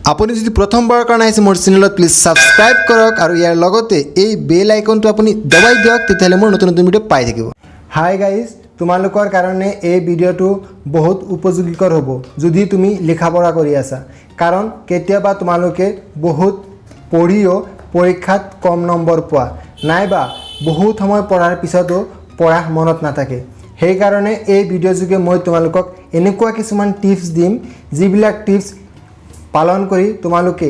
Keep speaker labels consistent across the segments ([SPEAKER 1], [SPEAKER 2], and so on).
[SPEAKER 1] আপুনি যদি প্ৰথমবাৰৰ কাৰণে আহিছে মোৰ চেনেলত, প্লিজ ছাবস্ক্ৰাইব কৰক আৰু ইয়াৰ লগতে এই বেল আইকনটো আপুনি দবাই দিয়ক। তেতিয়াহ'লে মোৰ নতুন নতুন ভিডিঅ' পাই থাকিব। হাই গাইজ, তোমালোকৰ কাৰণে এই ভিডিঅ'টো বহুত উপযোগীকৰ হ'ব যদি তুমি লিখা পঢ়া কৰি আছা। কাৰণ কেতিয়াবা তোমালোকে বহুত পঢ়িও পৰীক্ষাত কম নম্বৰ পোৱা, নাইবা বহুত সময় পঢ়াৰ পিছতো পঢ়া মনত নাথাকে। সেইকাৰণে এই ভিডিঅ' যোগে মই তোমালোকক এনেকুৱা কিছুমান টিপছ দিম, যিবিলাক টিপছ পালন কৰি তোমালোকে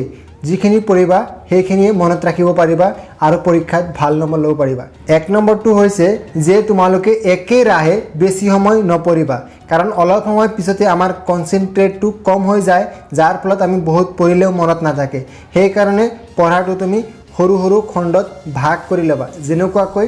[SPEAKER 1] যিখিনি পঢ়িবা সেইখিনিয়ে মনত ৰাখিব পাৰিবা আৰু পৰীক্ষাত ভাল নম্বৰ ল'ব পাৰিবা। 1 নম্বৰটো হৈছে যে তোমালোকে একেৰাহে বেছি সময় নপঢ়িবা। কাৰণ অলপ সময় পিছতে আমাৰ কনচেনট্ৰেটটো কম হৈ যায়, যাৰ ফলত আমি বহুত পঢ়িলেও মনত নাথাকে। সেইকাৰণে পঢ়াটো তুমি সৰু সৰু খণ্ডত ভাগ কৰি ল'বা। যেনেকুৱাকৈ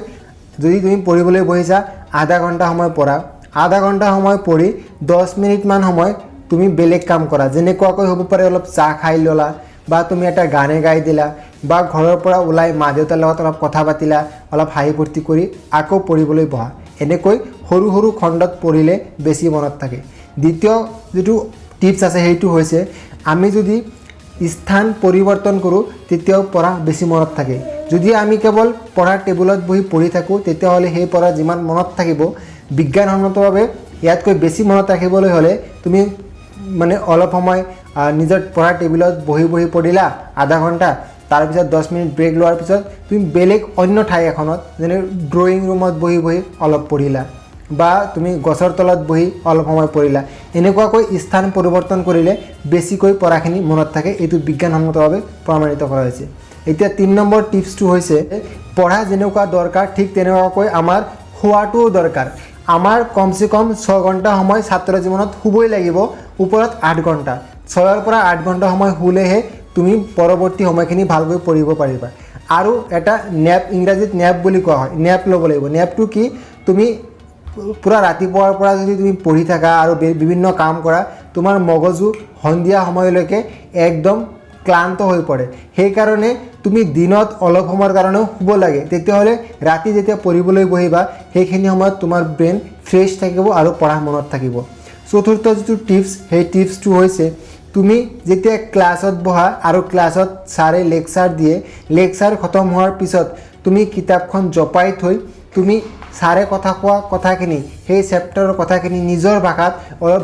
[SPEAKER 1] যদি তুমি পঢ়িবলৈ বহিছা, আধা ঘণ্টা সময় পঢ়া, আধা ঘণ্টা সময় পঢ়ি 10 মিনিটমান সময় তুমি বেলেগ কাম কৰা। যেনেকুৱাকৈ হ'ব পাৰে অলপ চাহ খাই ল'লা, বা তুমি এটা গানে গাই দিলা, বা ঘৰৰ পৰা ওলাই মা দেউতাৰ লগত অলপ কথা পাতিলা, অলপ হাঁহি ফূৰ্তি কৰি আকৌ পঢ়িবলৈ বহা। এনেকৈ সৰু সৰু খণ্ডত পঢ়িলে বেছি মনত থাকে। দ্বিতীয় যিটো টিপছ আছে, সেইটো হৈছে আমি যদি স্থান পৰিৱৰ্তন কৰোঁ, তেতিয়াও পঢ়া বেছি মনত থাকে। যদি আমি কেৱল পঢ়াৰ টেবুলত বহি পঢ়ি থাকোঁ, তেতিয়াহ'লে সেই পঢ়া যিমান মনত থাকিব, বিজ্ঞানসন্মতভাৱে ইয়াতকৈ বেছি মনত ৰাখিবলৈ হ'লে তুমি মানে অলপ সময় নিজৰ পঢ়াৰ টেবুলত বহি বহি পঢ়িলা আধা ঘণ্টা, তাৰপিছত 10 মিনিট ব্ৰেক লোৱাৰ পিছত তুমি বেলেগ অন্য ঠাই এখনত, যেনে ড্ৰয়িং ৰুমত বহি বহি অলপ পঢ়িলা, বা তুমি গছৰ তলত বহি অলপ সময় পঢ়িলা। এনেকুৱাকৈ স্থান পৰিৱৰ্তন কৰিলে বেছিকৈ পঢ়াখিনি মনত থাকে। এইটো বিজ্ঞানসন্মতভাৱে প্ৰমাণিত কৰা হৈছে। এতিয়া 3 নম্বৰ টিপছটো হৈছে, পঢ়া যেনেকুৱা দৰকাৰ, ঠিক তেনেকুৱাকৈ আমাৰ শোৱাটোও দৰকাৰ। আমাৰ কমচে কম 6 ঘণ্টা সময় ছাত্ৰ জীৱনত শুবই লাগিব, ওপৰত 8 ঘণ্টা। 6ৰ পৰা 8 ঘণ্টা সময় শুলেহে তুমি পৰৱৰ্তী সময়খিনি ভালকৈ পঢ়িব পাৰিবা। আৰু এটা নেপ, ইংৰাজীত নেপ বুলি কোৱা হয়, নেপ ল'ব লাগিব। নেপটো কি? তুমি পূৰা ৰাতিপুৱাৰ পৰা যদি তুমি পঢ়ি থাকা আৰু বিভিন্ন কাম কৰা, তোমাৰ মগজু সন্ধিয়া সময়লৈকে একদম ক্লান্ত হৈ পৰে। সেইকাৰণে তুমি দিনত অলপ সময়ৰ কাৰণেও শুব লাগে। তেতিয়াহ'লে ৰাতি যেতিয়া পঢ়িবলৈ বহিবা, সেইখিনি সময়ত তোমাৰ ব্ৰেইন ফ্ৰেছ থাকিব আৰু পঢ়া মনত থাকিব। চতুৰ্থ যিটো টিপছ, সেই টিপছটো হৈছে তুমি যেতিয়া ক্লাছত বহা আৰু ক্লাছত ছাৰে লেকচাৰ দিয়ে, লেকচাৰ খতম হোৱাৰ পিছত তুমি কিতাপখন জপাই থৈ তুমি ছাৰে কথা কোৱা কথাখিনি, সেই চেপ্টাৰৰ কথাখিনি নিজৰ ভাষাত অলপ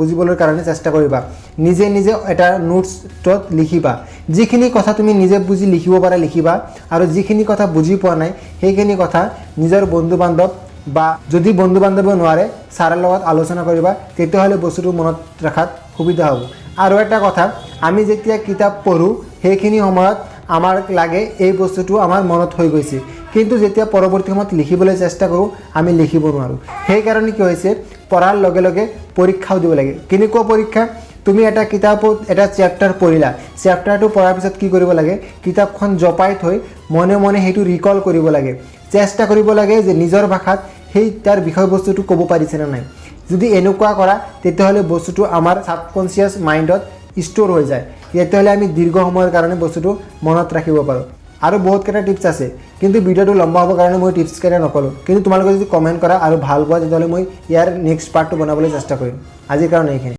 [SPEAKER 1] বুজিবলৈ কাৰণে চেষ্টা কৰিবা। নিজে নিজে এটা নোটছত লিখিবা। যিখিনি কথা তুমি নিজে বুজি লিখিব পাৰা, লিখিবা। আৰু যিখিনি কথা বুজি পোৱা নাই, সেইখিনি কথা নিজৰ বন্ধু বান্ধৱ বা যদি বন্ধু বান্ধৱে নোৱাৰে, ছাৰৰ লগত আলোচনা কৰিবা। তেতিয়াহ'লে বস্তুটো মনত ৰখাত সুবিধা হ'ব। আৰু এটা কথা, আমি যেতিয়া কিতাপ পঢ়োঁ, সেইখিনি সময়ত আমাৰ লাগে এই বস্তুটো আমাৰ মনত হৈ গৈছে। কিন্তু যেতিয়া পৰৱৰ্তী সময়ত লিখিবলৈ চেষ্টা কৰোঁ, আমি লিখিব নোৱাৰোঁ। সেইকাৰণে কি হৈছে, পঢ়াৰ লগে লগে পৰীক্ষাও দিব লাগে। কেনেকুৱা পৰীক্ষা? তুমি এটা কিতাপত এটা চেপ্টাৰ পঢ়িলা। চেপ্টাৰটো পঢ়াৰ পিছত কি কৰিব লাগে? কিতাপখন জপাই থৈ মনে মনে সেইটো ৰিকল কৰিব লাগে। চেষ্টা কৰিব লাগে যে নিজৰ ভাষাত সেই তাৰ বিষয়বস্তুটো ক'ব পাৰিছেনে নাই। যদি এনেকুৱা কৰা, তেতিয়াহ'লে বস্তুটো আমাৰ ছাবকনচিয়াছ মাইণ্ডত ষ্ট'ৰ হৈ যায়। তেতিয়াহ'লে আমি দীৰ্ঘ সময়ৰ কাৰণে বস্তুটো মনত ৰাখিব পাৰোঁ। আৰু বহুতকেইটা টিপছ আছে, কিন্তু ভিডিঅ'টো লম্বা হ'বৰ কাৰণে মই টিপছকেইটা নক'লোঁ। কিন্তু তোমালোকে যদি কমেণ্ট কৰা আৰু ভাল পোৱা, তেতিয়াহ'লে মই ইয়াৰ নেক্সট পাৰ্টটো বনাবলৈ চেষ্টা কৰিম। আজিৰ কাৰণে এইখিনি।